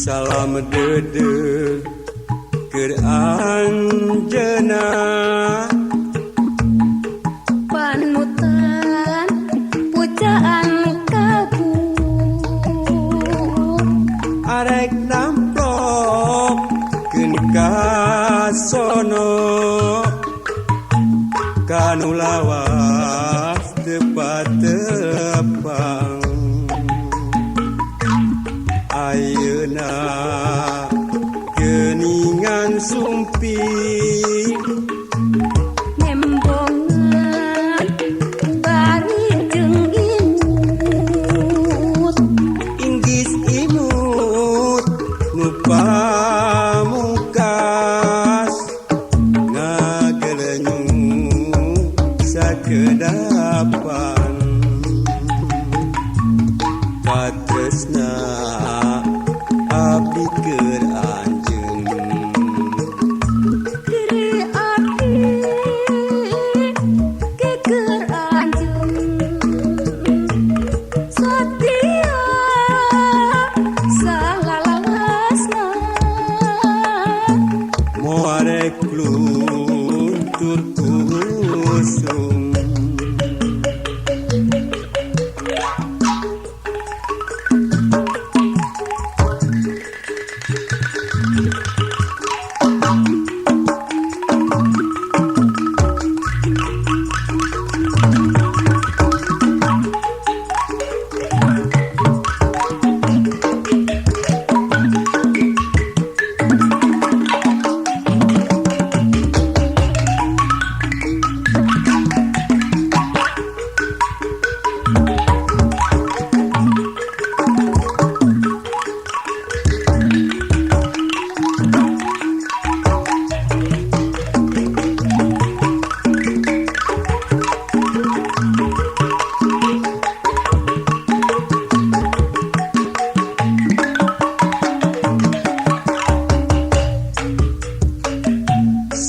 Salam deudeuh keur anjeunna. Panutan pujaan kalbu. Arek namplokeun ka sono, kanu lawas teu patepang. Ayeuna geuningan sumping. Nembongan bari jeung imut. Inggis imut nu pamungkas, ngagelenyu sakedapan. Katresna abdi keur anjeun. Diri abdi keur anjeun, satia salalawasna. Moal rek luntur ku usum.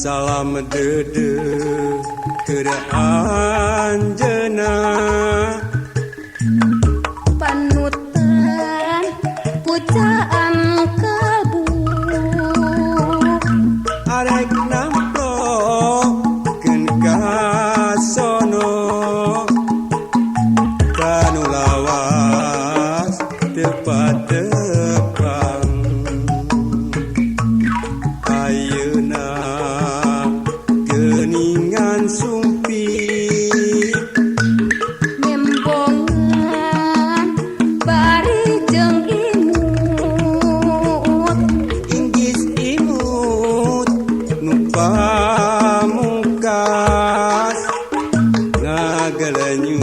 Salam deudeuh keur anjeunna. Panutan pujaan kalbu. Arek namplokeun ka sono, kanu lawas teu patepang. Ayeuna geuningan sumping. Nembongan bari jeung imut. Inggis imut nu pamungkas, ngagelenyu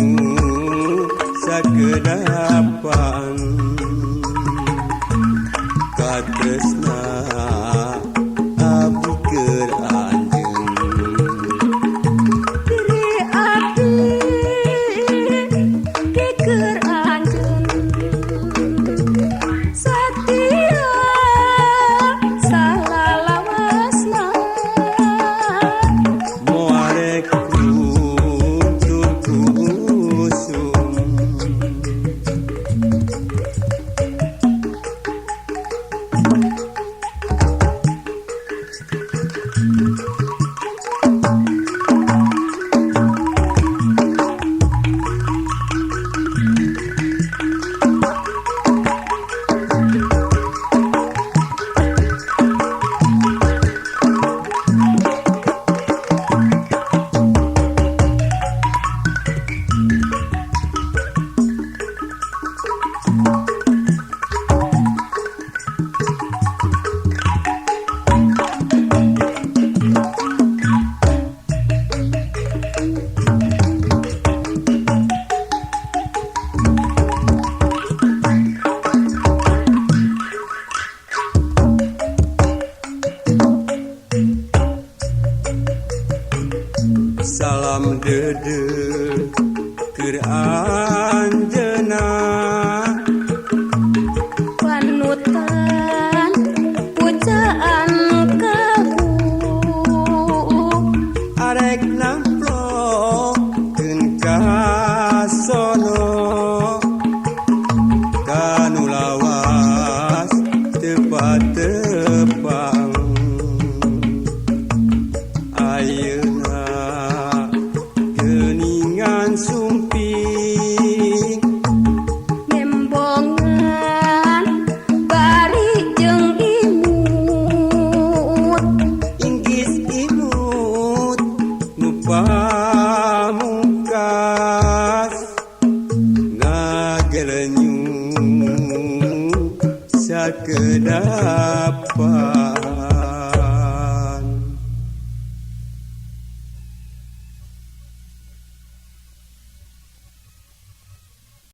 sakedapan. Katresna abdi keur anjeun. Diri abdi keur anjeun, satia salalawasna. Moal rek luntur ku usum. Salam deudeuh keur anjeunna. Panutan pujaan kalbu. Arek namplokeun ka sono, kanu lawas teu Kedapan.